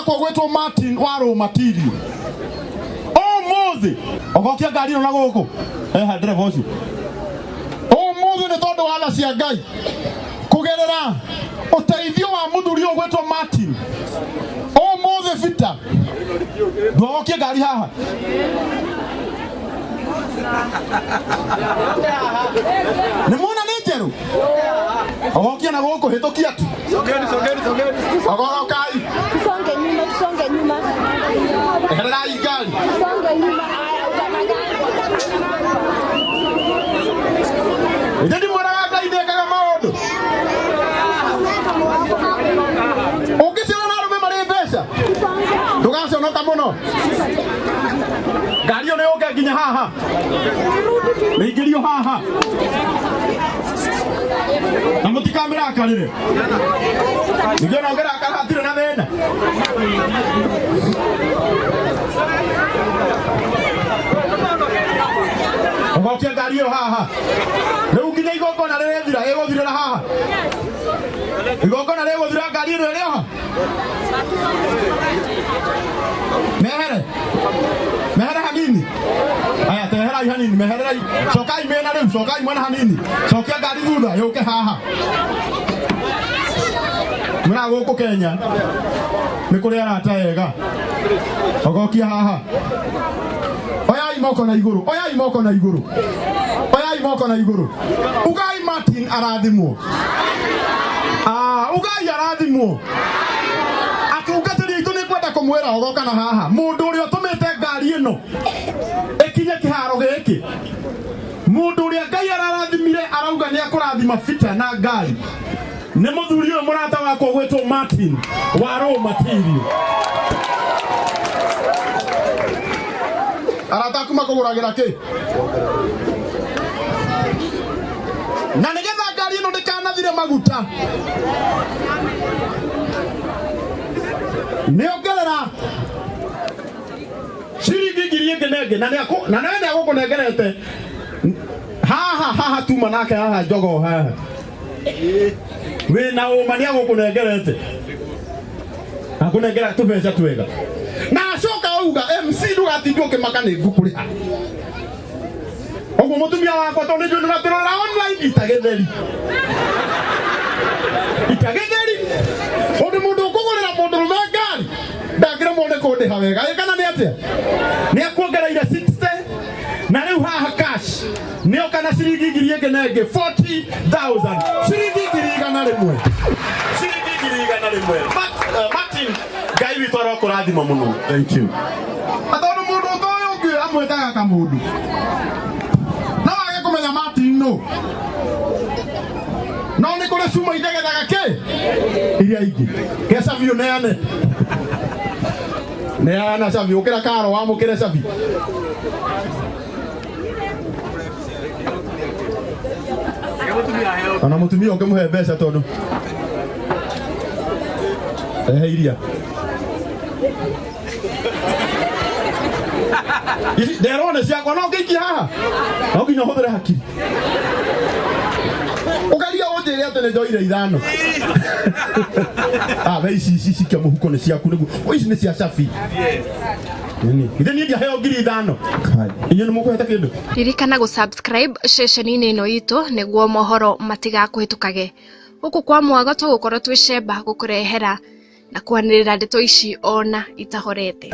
wakwa gwĩtwo Martin wa Rũmatirio. Ũmũthĩ ogokia ngari ĩno na gũkũ eha ndereba ũcio. Ũmũthĩ nĩ tondũ wa tha cia Ngai kũgerera ũteithio wa mũthuri ũyũ gwĩtwo Martin. Ũmũthĩ Peter ndũgokie ngari haha. Nĩ muona nĩ njerũ? Ogokia na gũkũ hĩtũkia tu. Sogeni, sogeni, sogeni. Ogorokai. Tusonge nyuma, tusonge nyuma. Ehererai ngari. Tusonge nyuma. Haya, utamagana. Ithe ndimwĩraga Ngai ndekaga maũndũ. Ũngĩciara na arũme marĩ mbeca ndũgaconoka mũno. Ngari ĩyo nĩ yũke nginya haha. Mĩingĩrio haha. Na mũtikamĩrakarĩre. Ningĩ ona ũngĩrakara hatirĩ na thĩna. Ũgokia ngari ĩyo haha. Rĩu nginya igongona rĩrĩthira ĩgũthirĩra haha. Igongona rĩgũthira ngari ĩno ĩrĩ oha. Mehere. Mehere hanini. Aya teherai hanini, mehererai. Cokai mĩena rĩu, cokai mwena hanini. Cokia ngari thutha yũke haha. Mwĩraga gũkũ Kenya nĩ kũrĩ arata ega. Ogokia haha. Oyai moko na igũrũ, oyai moko na igũrũ. Oyai moko na igũrũ. Ugai Martin arathimwo. Ah, ugai arathimwo. Atungatĩri aitũ nĩ ngwenda kũmwĩra ogoka na haha. Mũndũ ũrĩa ũtũmĩte ngari ĩno ĩkinye kĩharo gĩkĩ. Mũndũ ũrĩa Ngai ararathimire arauga nĩ akũrathima Peter na ngari. Nĩ mũthuri ũyũ mũrata wakwa ũgwĩtwo Martin wa Raw Material. Arata aku makũgũragĩra kĩ? Na nĩgetha ngari ĩno ndĩkanathire maguta nĩongerera ciringi ngiri ĩngĩ na ĩngĩ na nĩakũ- na nawe nĩagũkũnengerete haha haha tuma nake haha jogoo haha wĩna ũma nĩagũkũnengerete akũnengera tũbeca twega na acoka auga MC ndũgatinde ũkĩmaka nĩ ngũkũrĩha ũguo mũtumia wakwa tondũ nĩnjũĩ nĩũratũrora online itagĩtheri itagĩtheri ũndũ mũndũ ũkũgũrĩra mũndũrũme ngari ndangĩremwo nĩ kũndĩha wega ĩ kana nĩ atĩa nĩ akuongereire 60 na rĩu haha cash nĩoka na ciringi ngiri ĩngĩ na ĩngĩ 40,000 ciringi 100,000 ciringi 100,000 Martin Ngai witũ arokũrathima mũno. Thank you. Na tondũ mũndũ ũtoĩ ũngĩ amwĩtaga kamũndũ no age kũmenya Martin nũ no nĩ kũrĩ cuma ithegethaga kĩ iria ingĩ ke cabi ũneane neana cabi ũkĩra karo wamũkĩre cabi ona mũtumia ũngĩmũhe mbeca tondũ ehe iria Ici nderwo nĩ ciakwa no ngĩikia haha no nginya ũhũthĩre hakiri ũgeria ũnjĩre atĩ nĩ njoire ithano. Ah, we ici ici cikia mũhuko nĩ ciaku nĩguo ici nĩ cia cabi. Nini? Ithe niĩ ndiaheo 5,000. Inyuĩ nĩ mũkũhete kĩndũ? Ririkana gũ subscribe ceceni-inĩ ĩno itũ nĩguo mohoro matigakũhĩtũkage. Gũkũ kwa Mwago tũgũkorwo twĩ cemba gũkũrehera na kwanĩrĩra ndeto ici ona itahorete.